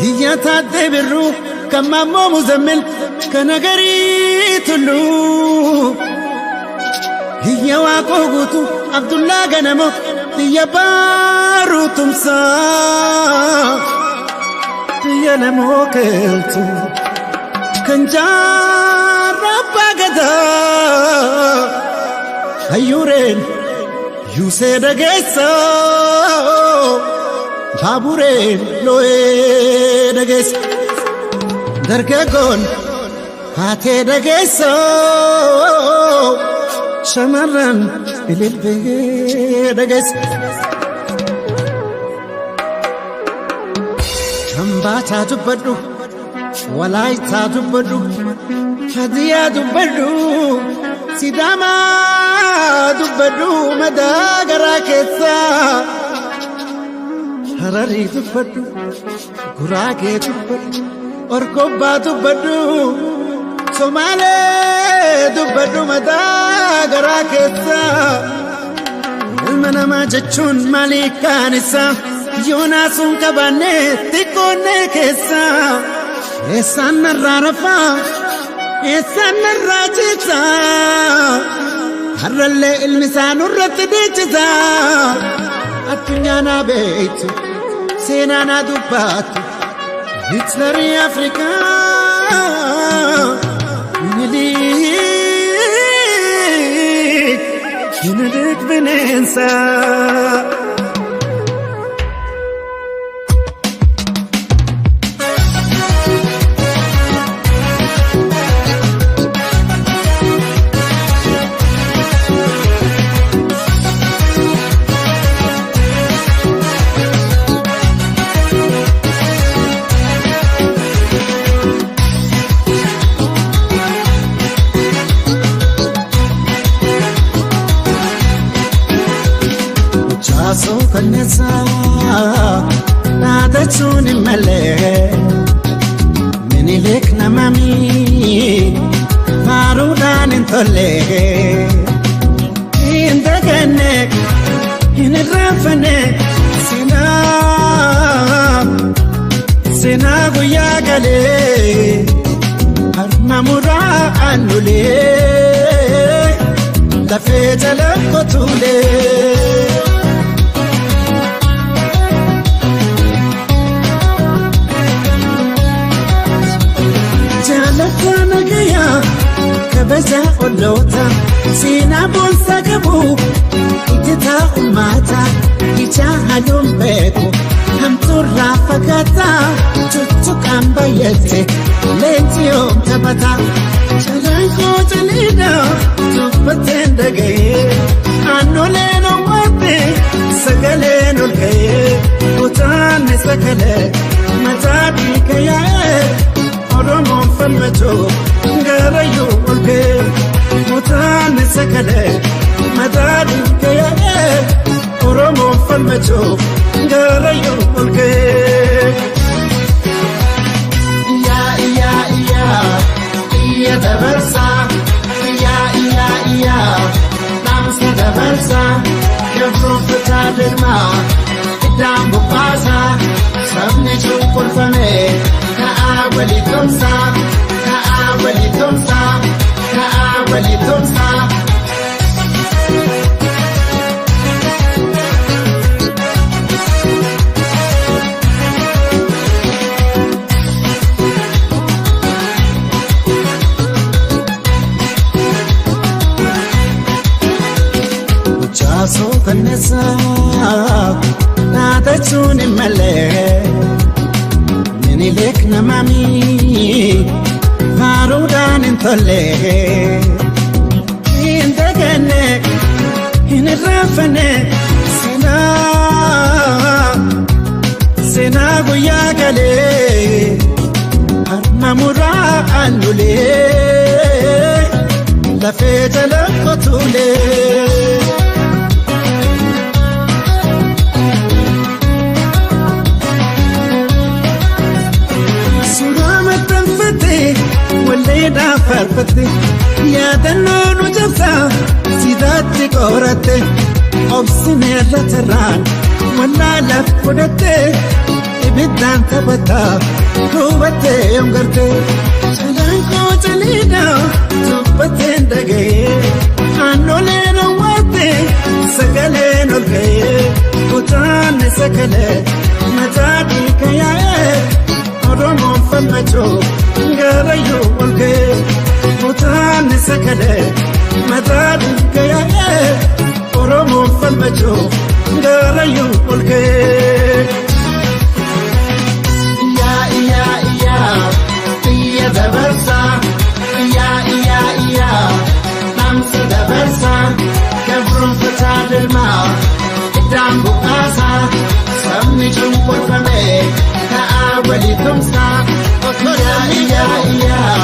Iyyataa birruu kan maammoo muzammil kan agarii tulluu. Iyya waaqoo guutuu Abdullaa Ganamoo biyya baaruu tumsaa. Biyya lamoo keeltu kan jaarraa abbaa gadaa. Hayyuureen yuusee dhageessaa. Baabureen loo'ee dhageessa. Dargaggoon haatee dhageessa. Shamarran ililbee dhageessa. Hambaataa dubbadhu, Walaayitaa dubbadhu, Hadiyaa dubbadhu, Sidaamaa dubbadhu madaa garaa keessaa. Hararii dubbadhu, Guraagee dubbadhu, Orgobbaa dubbadhu, Somaalee dubbadhu madaa garaa keessaa. Ilma namaa jechuun maalii kaan isaa yoonaa sun qabaanne xiqqoonnee keessaa. Eessaan narraa rafaa, eessaan narraa ciisaa, har'allee ilmi isaa nurratti dhiichisaa. Addunyaa naa beektu, seenaa naa dubbattu, Hitlerii Afrikaa, Minilik, Minilik bineensaa. Jaasoo kanneessaa dhaadachuun hin malee Minilik namami faaruudhaan hin tolle. Hin daganne, hin irraanfanne seenaa, seenaa guyyaa galee harma muraa aannulee lafee jala qotuulee. Jaalata nagayaa kabaja olloota seenaa boonsaa qabu ijjitaa ummata ija haluun beeku hamtuurraa fagaataa tuttuqaan bayyate leenji yoom taphata. Calanqoo caliidha dubbateen dhaga'ee aannoleen uummatte sagaleen ol ka'ee kutaanni sagalee mataa dhiiga yaa'ee. Oromoon falmatu garayyuu ol ka'ee kutaanni sagalee mataa dhiiga yaa'ee Oromoon falmatu garayyuu ol ka'ee. Iyyaa iyyaa iyyaa iyya dabarsaa, iyyaa iyyaa iyyaa dhaamsa dabarsaa, gabroonfataa dirmaa iddaan bobbaasaa, sabni cunqurfame ka'aa walii tumsaa, ka'aa walii tumsaa, ka'aa walii tumsaa. Jaasoo kanneessaa dhaadachuun hin malee Minilik namami faaruudhaan hin tolle. Hin daganne, hin irraanfanne seenaa, seenaa guyyaa galee harma muraa aannulee lafee jala qotuulee. Faarfatte yaadannoo nu cabsaa sidaatti qoratte obsineerra tarraan wallaalaaf godhatte ibiddaan taphataa hubattee yoom garte calaan koo caliidha dubbateen dhaga'ee aannoleen awwaatte sagaleen ol ka'ee kutaanni sagalee mataa dhiiga yaa'ee Oromoon falmachuu garayyuu ol ka'ee kutaanni sagalee mataa dhiiga yaa'ee Oromoon falmachuu garayyuu ol ka'ee. Iyyaa iyyaa iyyaa biyya dabarsaa, iyyaa iyyaa iyyaa dhaamsa dabarsaa, gabroonfataa dirmaa iddaan buqqaasaa, sabni cunqurfame ka'aa walii tumsaa. Iyyaa iyyaa iyyaa.